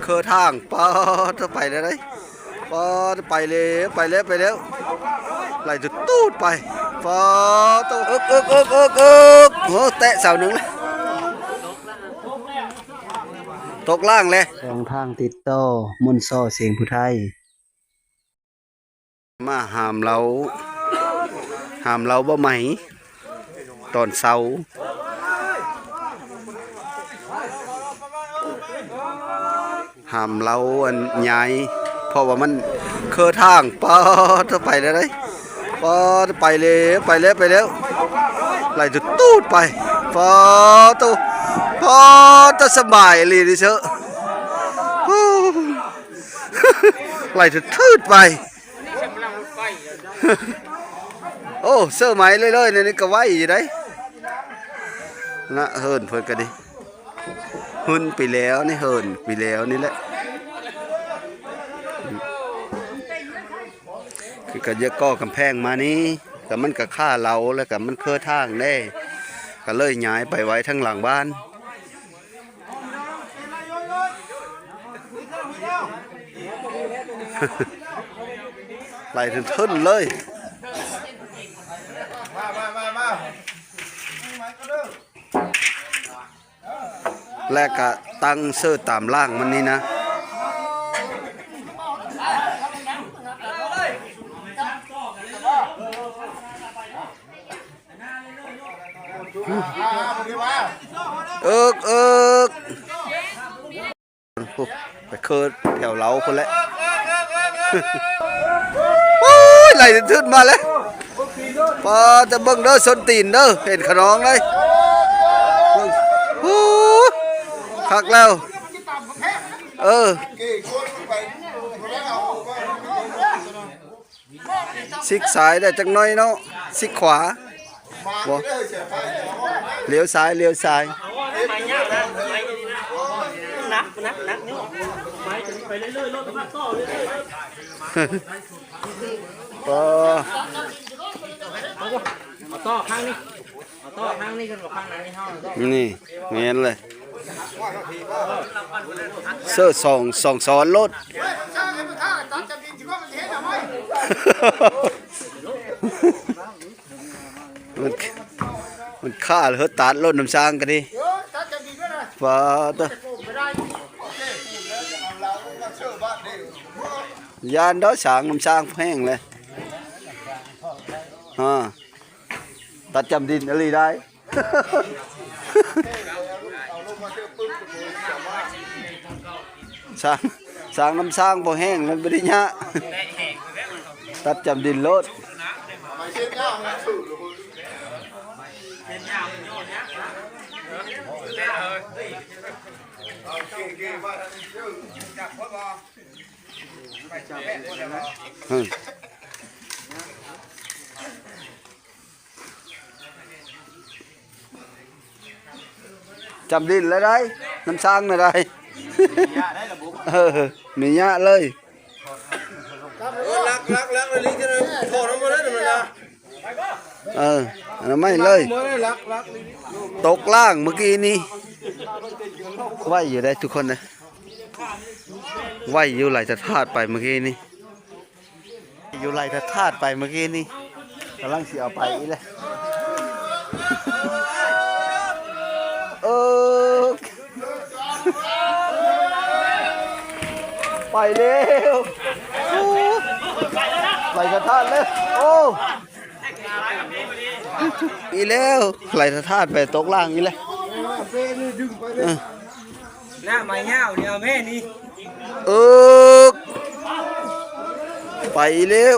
ເຄີທາງ ປາດ ໄປແລ້ວເດ້ ປາດ ໄປແລ້ວ ໄປແລ້ວ ໄປແລ້ວ ໄລ່ຕູດໆໄປ ປາດ ເອິກ ເອິກ ເອິກ ເອິກ ເອິກ ໂອ້ ແຕະເສົາໜຶ່ງແລ້ວ ຕົກລ່າງແລ້ວ. ສອງທາງຕິດຕໍ່ ມົນຊໍ ສຽງຜູ້ໄທ. ມາຫາມເຫຼົ້າ ຫາມເຫຼົ້າບໍ່ໄໝ ຕອນເຊົ້າ ຫາມເຫຼົ້າອັນຍາຍ ເພາະວ່າມັນເຄີທາງ ປາດ ໄປແລ້ວເດ້ ປາດ ໄປແລ້ວ ໄປແລ້ວ ໄປແລ້ວ ໄລ່ຕູດໆໄປ ປາດໂທ້ ປາດໂທ້ ສະບາຍອີ່ຫຼີເດີເຊີ ໄລ່ຖືດໆໄປ ໂອ້ ເຊີໄໝເລີຍໆ ນີ້ກໍໄວຢູ່ເດ້ ນະ ເຫີນເພິ່ນກໍດີ ຫຶນໄປແລ້ວນີ້ ເຫີນໄປແລ້ວນີ້ແຫຼະ ຄືກໍຢາກກໍ່ກຳແພງມານີ້ ກໍມັນກໍຄາເລົາ ແລ້ວກໍມັນເຄີທາງເດ້ ກໍເລີຍຍ້າຍໄປໄວ້ທາງຫຼັງບ້ານ. ໄລ່ເທິນໆເລີຍ ແລະກະຕັ້ງເສີຕາມລ່າງມັນນີ້ນະ. ເອິກ ເອິກ ພຸ້ນ ໄປເຄີແຖວເລົາພຸ້ນແຫຼະ ໂອ້ຍ ໄລ່ທຶນມາແລ້ວ ປ້າ ຈະເບິ່ງເດີ ຊົນຕີນເດີ ເຫັນຂະນອງເລີຍ ໂອ້ ຄັກແລ້ວ ເອີ. ຊິກຊ້າຍໄດ້ຈັກໜ້ອຍເນາະ ຊິກຂວາ ບໍ່ ລ້ຽວຊ້າຍ ລ້ຽວຊ້າຍ ໜັກ ໜັກ ໜັກຢູ່ ໄປເລື້ອຍໆ ລົດມາຕໍ່ເລື້ອຍໆ ເອີ ເອົາຕໍ່ຂ້າງນີ້ ເອົາຕໍ່ຂ້າງນີ້ຂຶ້ນມາ ຂ້າງນັ້ນໃຫ້ເຮົາ ນີ້ ແມ່ນເລີຍ ເສີສອງ ສອງຊ້ອນໂລດ ມັນ ມັນຂ້າເລີຍ ຕັດໂລດນ້ຳຊ້າງກໍດີ ປາດ ຢ້ານດອກ ຊ້າງ ນ້ຳຊ້າງແພງເລີຍ ຮະ. ຕັດຈຳດິນອີ່ຫຼີໄດ້ ສ້າງ ສ້າງນ້ຳສ້າງບໍ່ແຫ້ງ ມັນບໍ່ໄດ້ຍາກ ຕັດຈຳດິນໂລດ ອືມ. ຈຳດິນແລ້ວໄດ໋ ນ້ຳສ້າງນະໄດ໋ ເອີ ມີຍະເລີຍ ເອີ ລັກ ລັກ ລັກ ອັນນີ້ຈະໄດ້ຖອດອອກມາໄດ້ນະ ເອີ ອັນນັ້ນໃໝ່ເລີຍ ຕົກລ່າງເມື່ອກີ້ນີ້ ໄວຢູ່ໄດ໋ທຸກຄົນເດີ ໄວຢູ່ ໄຫຼທາດໆໄປເມື່ອກີ້ນີ້. ຢູ່ໄລ່ທາດໆໄປເມື່ອກີ້ນີ້ ກຳລັງຊິເອົາໄປອີກແລ້ວ ເອີ ໄປແລ້ວ ໂອ້ ໄລ່ທາດໆແລ້ວ ໂອ້ ອີກແລ້ວ ໄລ່ທາດໆໄປຕົກລ່າງອີກແລ້ວ ເອີ. ໜ້າໄມ້ຍາວນີ້ເອົາແມ່ນີ້ ເອີກ ໄປແລ້ວ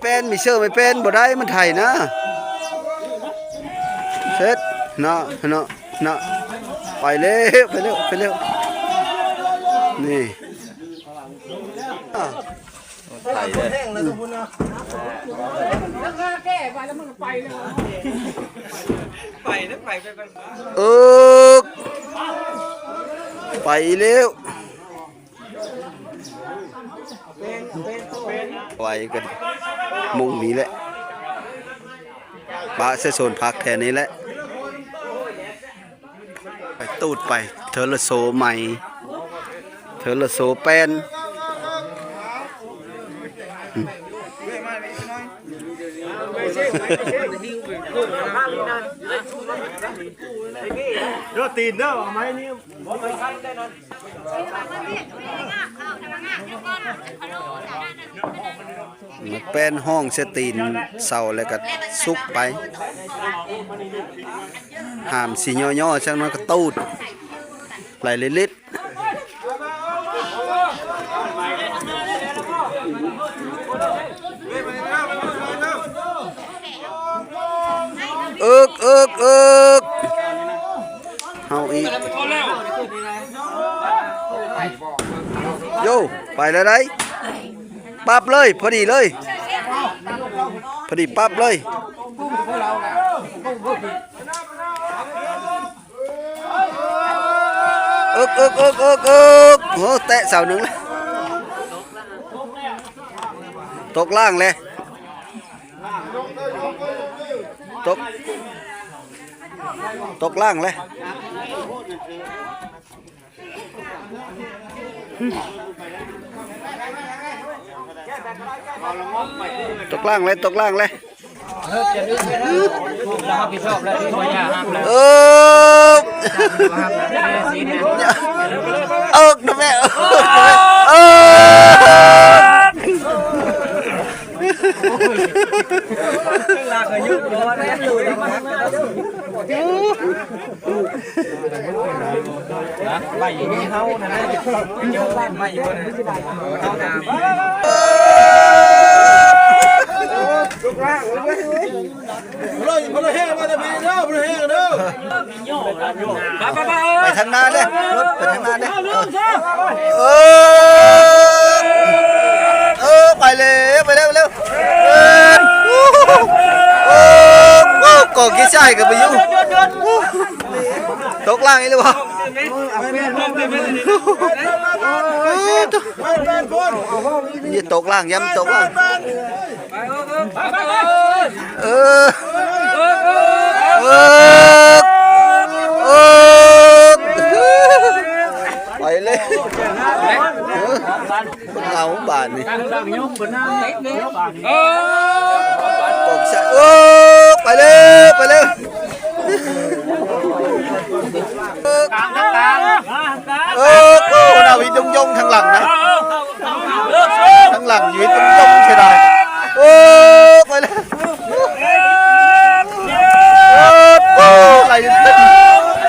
ແປ້ນ ມີເຊີໄມ້ແປ້ນບໍ່ໄດ້ ມັນໄຖນະ ເສັດ ເນາະ ເນາະ ເນາະ ໄປແລ້ວ ໄປແລ້ວ ໄປແລ້ວ ນີ້ ໄປເດີ ໄປເດີ ໄປ ໄປ ໄປ ເອີກ ໄປແລ້ວ ໄປກັນ ມຸ້ງນີ້ແຫຼະ ປະໃສ່ໂຊນຜັກແຖວນີ້ແຫຼະ. ໄປຕູດໄປ ເທີລະໂຊໃໝ່ ເທີລະໂຊແປ້ນ. ເດີ ຕີນເດີ ເອົາໄມ້ນີ້ ແປ້ນຫ້ອງໃສ່ຕີນເສົາ ແລ້ວກໍສຸກໄປ. ຫ້າມຊິຍໍ້ໆ ຈັກໜ້ອຍກໍຕູດ ໄຫຼລິດໆ. ເອິກ ເອິກ ເອິກ ເຮົາອີກ. ໂຢ ໄປແລ້ວໄດ໋. ປັບເລີຍ ພໍດີເລີຍ ພໍດີປັບເລີຍ. ເອິກ ເອິກ ເອິກ ເອິກ ເອິກ. ໂອ້ ແຕະເສົາໜຶ່ງແລ້ວ ຕົກລ່າງແລ້ວ ຕົກ ຕົກລ່າງແລ້ວ. ຕົກລ່າງເລີຍ ຕົກລ່າງເລີຍ. ເອີ ເອິກນະແມ່ ເອີ. ໄວ້ຢູ່ເຮົານັ້ນແຫຼະ ໄວ້ຢູ່ ໄປທາງໜ້າເດີ້ ລົດໄປທາງໜ້າເດີ້. ເອີ ເອີ ໄປເລີຍ ໄປເລີຍ ໄປເລີຍ. ເອີ ໂອ້ ກອງຂີ້ຊາຍກໍໄປຢູ່ ຕົກລ່າງອີກແລ້ວບໍ່? ນີ້ຕົກລ່າງ ຢ້ານຕົກລ່າງ. ເອີ ເອີ ເອີ ໄປເລີຍ ເອົາບາດນີ້ ເອີ ໂອ້ ໄປເລີຍ ໄປເລີຍ. ເອີ ໂອ້ ໜ້າວິດຍົງໆ ທາງຫຼັງນະ ທາງຫຼັງວິດຍົງໆ ເສຍດາຍ. ໂອ້ ໄປແລ້ວ ເອີ ໂອ້ ໄຫຼຂຶ້ນ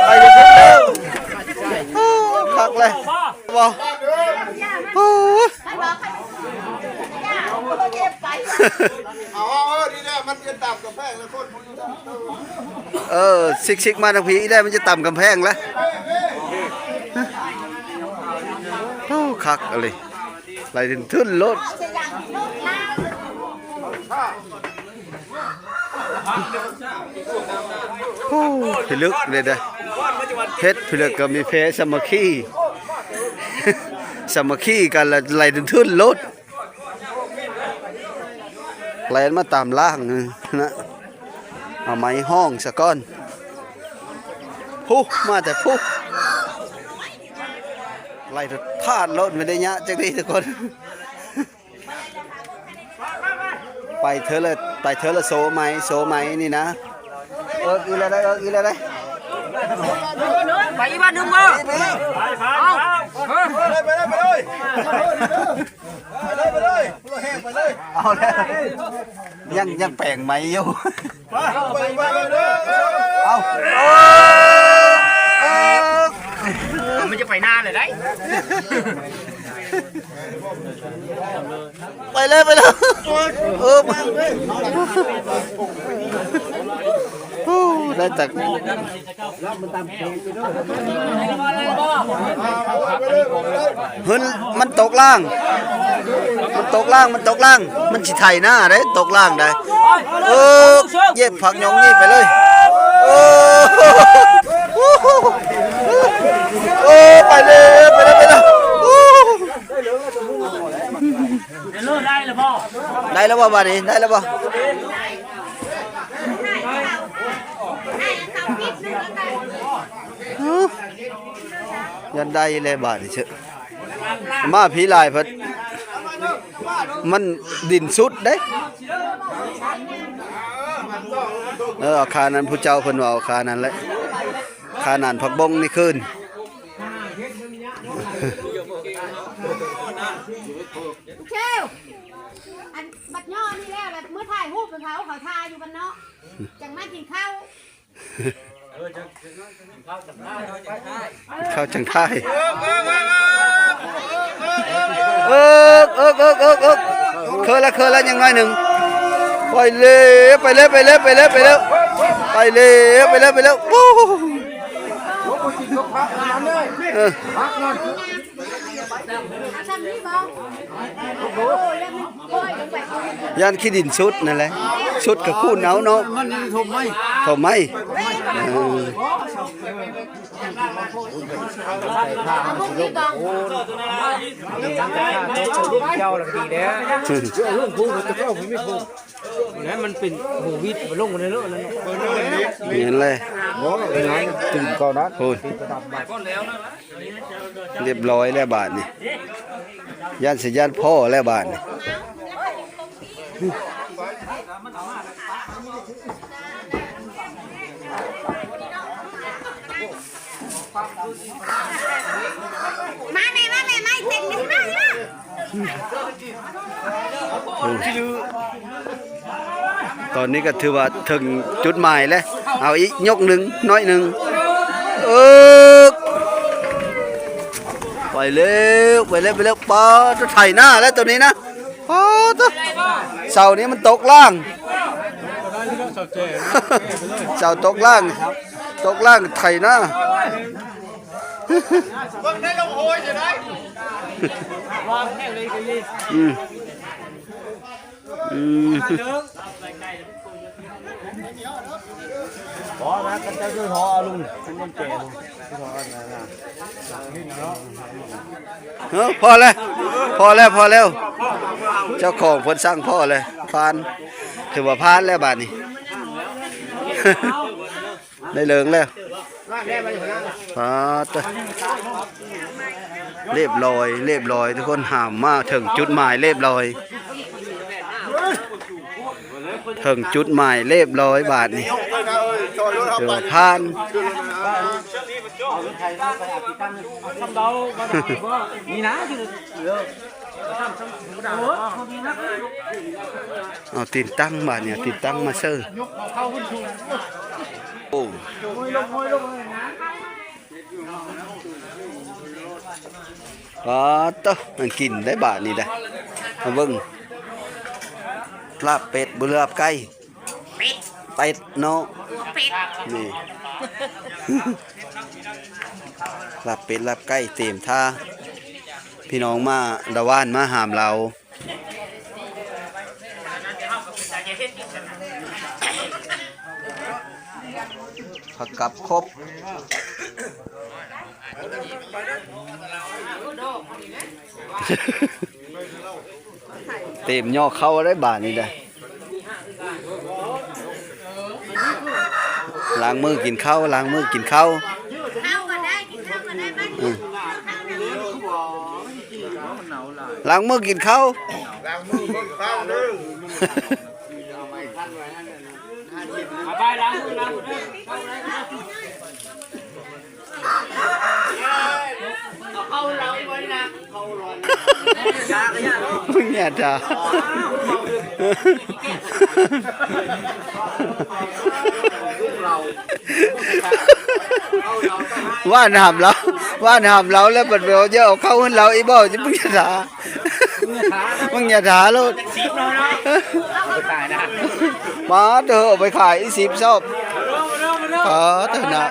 ໄຫຼຂຶ້ນແລ້ວ. ໂອ້ ຄັກເລີຍ ບໍ່ ໂອ້ ເອົາ ເອົາ ເອີ ນີ້ແຫຼະ ມັນຈະຕຳກຳແພງແລ້ວ ຄົນ ເອີ ຊິກໆ ມາທາງພີ້ໄດ້ ມັນຈະຕຳກຳແພງແລ້ວ. ໂອ້ ຄັກອີ່ຫຼີ ໄຫຼທຶນໆ ໂລດ. ໂອ້ ພິລຶກເດ້ ເຮັດພິລຶກກໍມີແພສາມັກຄີ ສາມັກຄີກັນລະ ໄຫຼທຶນໆ ໂລດ. ແລ່ນມາຕາມລ່າງນະ ເອົາໄມ້ຫ້ອງສາກ່ອນ. ພຸ້ ມາແຕ່ພຸ້ ໄລ່ທາດໂລດ ບໍ່ໄດ້ຍະຈັກດີທຸກຄົນ. ໄປເທີລະ ໄປເທີລະໂຊໄມ້ ໂຊໄມ້ນີ້ນະ. ເອິກອີກແລ້ວໄດ໋ ເອິກອີກແລ້ວໄດ໋. ໄປອີກບາດໜຶ່ງບໍ່? ເອົາ ໄປເລີຍ ໄປເລີຍ ໄປເລີຍ ໄປເລີຍ ໄປເລີຍ ໄປເລີຍ ໄປເລີຍ. ເອົາແລ້ວ ຍັງ ຍັງແປງໄມ້ຢູ່. ໄປ ໄປ ໄປ ໄປເລີຍ ເອົາ ເອີ ມັນຈະໄປໜ້າແລ້ວໄດ໋. ໄປເລີຍ ໄປເລີຍ ເອີ ໄດ້ແຕ່ ເຮີ້ຍ ມັນຕົກລ່າງ ມັນຕົກລ່າງ ມັນຕົກລ່າງ ມັນຊິໄຖນາເດ້ ຕົກລ່າງໄດ໋. ເອີ ຢຽບຜັກຫຍ້ອງນີ້ໄປເລີຍ. ເອີ ເອີ ໄປເລີຍ ໄປເລີຍ ໄປເລີຍ. ໄດ້ແລ້ວບໍ່? ໄດ້ແລ້ວບໍ່ບາດນີ້? ໄດ້ແລ້ວບໍ່? ຢ້ານໄດ້ແລ້ວບາດນີ້ເຊີ ມາພີ້ຫຼາຍເພິ່ນ ມັນດິນຊຸດເດ້. ເອີ ຄານັ້ນ ຜູ້ເຈົ້າເພິ່ນວ່າເອົາຄານັ້ນແຫຼະ ຄານານຜັກບົ້ງນີ້ຄືນ. ເຊວ ອັນບັດຍໍນີ້ແລ້ວ ແລ້ວເມືອຖ່າຍຮູບໃຫ້ເຂົາ ເຂົາຖ້າຢູ່ບ້ານເນາະ ຈັ່ງມາກິນເຂົ້າ. ເອີ ເຂົ້າຈັ່ງຖ່າຍ ເອິກ ເອິກ ເອິກ ເອິກ ເອິກ ເຄີລະ ເຄີລະ ຍັງໜ້ອຍໜຶ່ງ ໄປເລີວ ໄປເລີວ ໄປເລີວ ໄປເລີວ ໄປເລີວ ໄປເລີວ ໄປເລີວ ໄປເລີວ ໂອ້ ເອີ. ຢ້ານຂີ້ດິນຊຸດນັ້ນແຫຼະ ຊຸດກໍຄູນເອົາເນາະ ມັນນີ້ຖົມໄມ້ ຖົມໄມ້ ເອີ ເຈົ້າລະດີແລ້ວ ແລ້ວມັນເປັນໂຄວິດ ມັນລົງມາເລີຍເນາະ ແມ່ນແຫຼະ ບໍ່ ຕື່ມກ່ອນນະ ໂອ້ຍ. ລຽບຮ້ອຍແລ້ວບາດນີ້ ຢ້ານຊິຢ້ານພໍ້ແລ້ວບາດນີ້. ມາແມ່ ມາແມ່ ມາເຕັມ ມາ ມາ. ຕອນນີ້ກໍຖືວ່າເຖິງຈຸດໝາຍແລ້ວ ເອົາອີກຍົກໜຶ່ງ ໜ້ອຍໜຶ່ງ ເອິກ ໄປແລ້ວ ໄປແລ້ວ ໄປແລ້ວ ປາດ ໄຖນາແລ້ວໂຕນີ້ນະ ປາດ ເສົານີ້ມັນຕົກລ່າງ ເສົາຕົກລ່າງ ຕົກລ່າງໄຖນາ. ອືມ ອືມ ພໍນະ ກັນເຈົ້າຊ່ວຍພໍເອົາລຸງ ມັນຍັງແກ່ຢູ່ ເອີ ພໍແລ້ວ ພໍແລ້ວ ພໍແລ້ວ ເຈົ້າຂອງເພິ່ນສັ່ງພໍແລ້ວ ຜ່ານ ຖືວ່າຜ່ານແລ້ວບາດນີ້. ໄດ້ເລີງແລ້ວ ປາດ ລຽບຮ້ອຍ ລຽບຮ້ອຍ ທຸກຄົນ ຫາມມາເຖິງຈຸດໝາຍລຽບຮ້ອຍ ເຖິງຈຸດໝາຍລຽບຮ້ອຍບາດນີ້ ຖືວ່າຜ່ານ ນີ້ນະ. ເອົາຕີນຕັ້ງບາດນີ້ ເອົາຕີນຕັ້ງມາເຊີ ໂອ້ ປາດໂທ້ ມັນກິນໄດ້ບາດນີ້ໄດ໋ ມາເບິ່ງ ລາບເປັດບໍ່ ລາບໄກ່ ເປັດ ເປັດເນາະ ເປັດ ນີ້ ລາບເປັດ ລາບໄກ່ ເຕັມທ່າ ພີ່ນ້ອງມາລະຫວ່ານມາຫາມລາວ ຜັກກັບຄົບ ເຕັມຍໍເຂົ້າໄດ້ບາດນີ້ໄດ໋ ລ້າງມືກິນເຂົ້າ ລ້າງມືກິນເຂົ້າ ເຂົ້າກໍໄດ້ ກິນເຂົ້າກໍໄດ້ ໄປ ອືມ ລ້າງມືກິນເຂົ້າ ລ້າງມືກິນເຂົ້າເດີ ເອົາໄປ ລ້າງມື ລ້າງມືເດີ ເອົາເຂົ້າເຮົາໄວ້ນະ ເຂົ້າຮ້ອນ ມຶງຢ່າດ່າ ວ່ານຫາມລາວ ວ່ານຫາມລາວແລ້ວ ບັດເຮົາຈະເອົາເຂົ້າເຮືອນລາວອີກບໍ່ ມຶງຢ່າດ່າ ມຶງຢ່າດ່າໂລດ ເອົາໄປຂາຍນະ ມາເດີ ເອົາໄປຂາຍອີກສິບຊອບ ປາດເດີນະ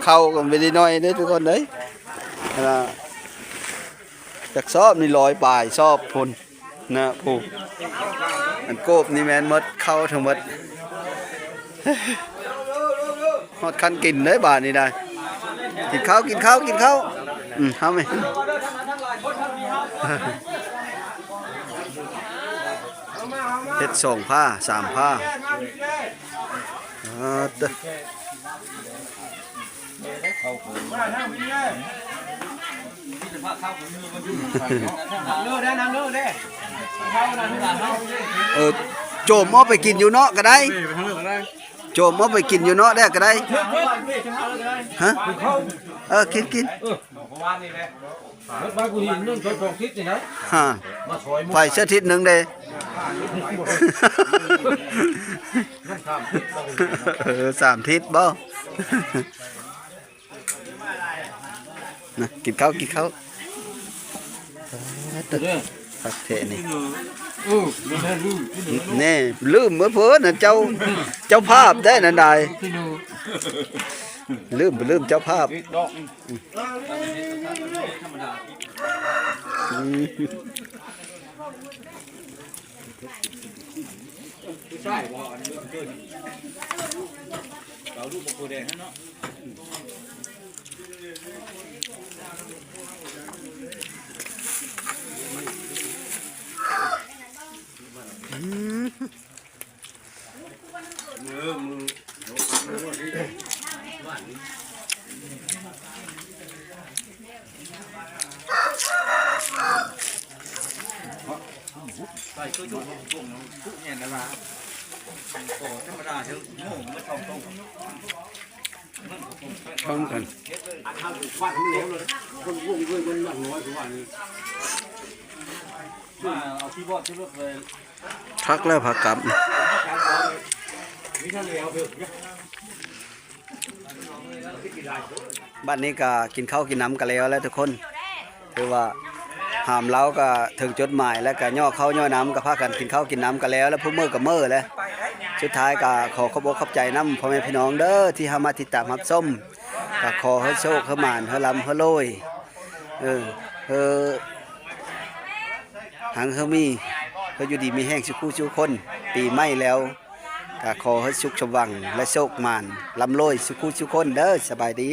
ເຂົ້າກໍບໍ່ໄດ້ໜ້ອຍເດ້ທຸກຄົນເອີຍ ອັນນະ ຈັກຊອບນີ້ ຮ້ອຍປາຍຊອບພຸ້ນນະ ຜູ້ ອັນໂກບນີ້ແມ່ນໝົດ ເຂົ້າທັງໝົດ ຮອດຂັ້ນກິນເດ້ບາດນີ້ໄດ໋ ກິນເຂົ້າ ກິນເຂົ້າ ກິນເຂົ້າ ອືມ ເຮົາແມ່ ເຮັດສອງພາ ສາມພາ ອາ ເຕີ. ເອີ ໂຈມເອົາໄປກິນຢູ່ເນາະກໍໄດ້ ໂຈມເອົາໄປກິນຢູ່ເນາະແດ່ກໍໄດ້ ຮະ ເອີ ກິນໆ ເອີ ເບິດມາກູນີ້ໜຶ່ງສອງທິດນີ້ນະ ຮະ ມາຊ່ອຍໝູ່ ໄປເສຍທິດໜຶ່ງເດ້ ເອີ ສາມທິດບໍ່ ນະ ກິນເຂົ້າ ກິນເຂົ້າ ເດີ ຄັກແທ້ນີ້ ເອີ ແນ່ ລືມເບິດເພິ່ນນະ ເຈົ້າ ເຈົ້າພາບແທ້ນັ້ນໄດ ລືມ ລືມເຈົ້າພາບ ອືມ ຜູ້ຊາຍບໍ່ ອັນນີ້ເກີນ ເອົາລູກມະໂຄແດງຫັ້ນເນາະ ອືມ ໃສ່ໂຈະໂຈະໂຈະແມ່ນລະວ່າ ກໍທຳມະດາເດີ ໂງ່ ມັນຕ້ອງ ຕ້ອງ ພ້ອມກັນ ອັນເຮົາຢູ່ຄວັນມັນແລ້ວເລີຍ ຄົນວົງດ້ວຍເງິນມັນນ້ອຍກວ່ານີ້ ມາເອົາຄີບອດທີ່ລົດເລີຍ ພັກແລ້ວພາກັບ ມີທະເລເອົາເດີ. ບັດນີ້ກະກິນເຂົ້າກິນນ້ຳກັນແລ້ວແຫຼະທຸກຄົນ ຄືວ່າຫາມເລົາກະເຖິງຈຸດໝາຍ ແລ້ວກະຍໍເຂົ້າຍໍນ້ຳ ກະພາກັນກິນເຂົ້າກິນນ້ຳກັນແລ້ວ ແລ້ວຜູ້ເມືອກະເມືອແຫຼະ. ສຸດທ້າຍກະຂໍຂອບອົກຂອບໃຈນຳພໍ່ແມ່ພີ່ນ້ອງເດີ ທີ່ເຂົ້າມາຕິດຕາມຮັບຊົມ ກະຂໍໃຫ້ໂຊກໃຫ້ໝານ ໃຫ້ລ່ຳໃຫ້ລວຍ ເອີ ເອີ ຮັ່ງມີ ເພິ່ນຢູ່ດີມີແຮງສູ່ຄູ່ສູ່ຄົນ. ປີໃໝ່ແລ້ວ ກະຂໍໃຫ້ສຸກສົມຫວັງ ແລະ ໂຊກໝານ ລ່ຳລວຍສູ່ຄູ່ສູ່ຄົນເດີ. ສະບາຍດີ.